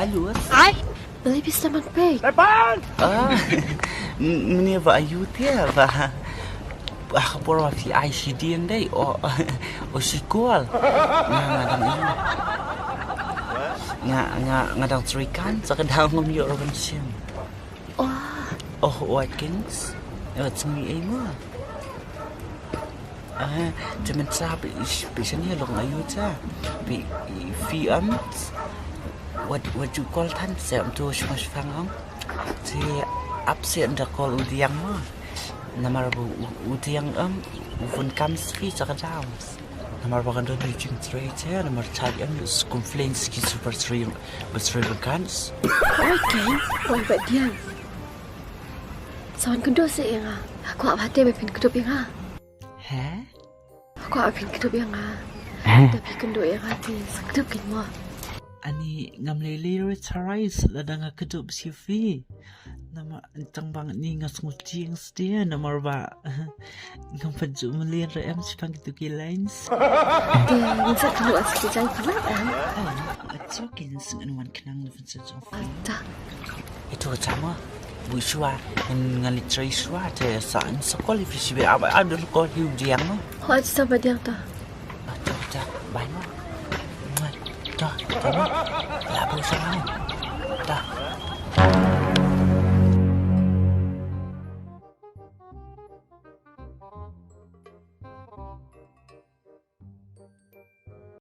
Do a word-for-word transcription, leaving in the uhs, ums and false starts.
Alus. Ai. Balei phi sdang ban peit? Ah, m- mane ba aiu te ba. Ah, ka por ba phi ai shi dien dei. O, o shi kol. Nga nga dang aiu. Nga nga nga dang trei kan sa ka dang ngam ïoh ruh ban shim. Oh. Oh, Watkins. Wat sngi ei mo. Ah, te mynta phi phi shane long aiu ta. Phi phi am. Wat wat ju kol than se am tu shma shfang am. Te ap se ynda kol u diang mo. Namar ba u u diang am u bun kam spi sa ka daw. Namar ba kan don u jingtrei te namar ta am u complain ski super trei ba trei ba kan. Oi kai, oi ba diang. Sa wan kynduh seh ïa nga. Nga kwah ba te ba phin kdup ïa nga. He? Nga kwah ba phin kdup ïa nga. Da phi kynduh ïa nga te sa kdup kein mo. Ani ngam lei lei re tharai lada nga kdup sha phi. Namar tang ba ni nga sngewtieng stia namar ba ngam pat ju mlien re em shaphang kitu ki lines. Te ngin sa kynduh sa ki jaiñ pynlap em. Ach ki jingïaseng wan khnang na phin sa jong phi. Ata. Itu ka chama. Bui shuwa, ngan ngan leit trei shuwa te sa ngan sa call ïa phi shibit. Ab ab dul call ïa u Diang mo. Ho, ach sa ba Diang ta. Ah, to, to, bye mo. To, to mo. La bui shuwa.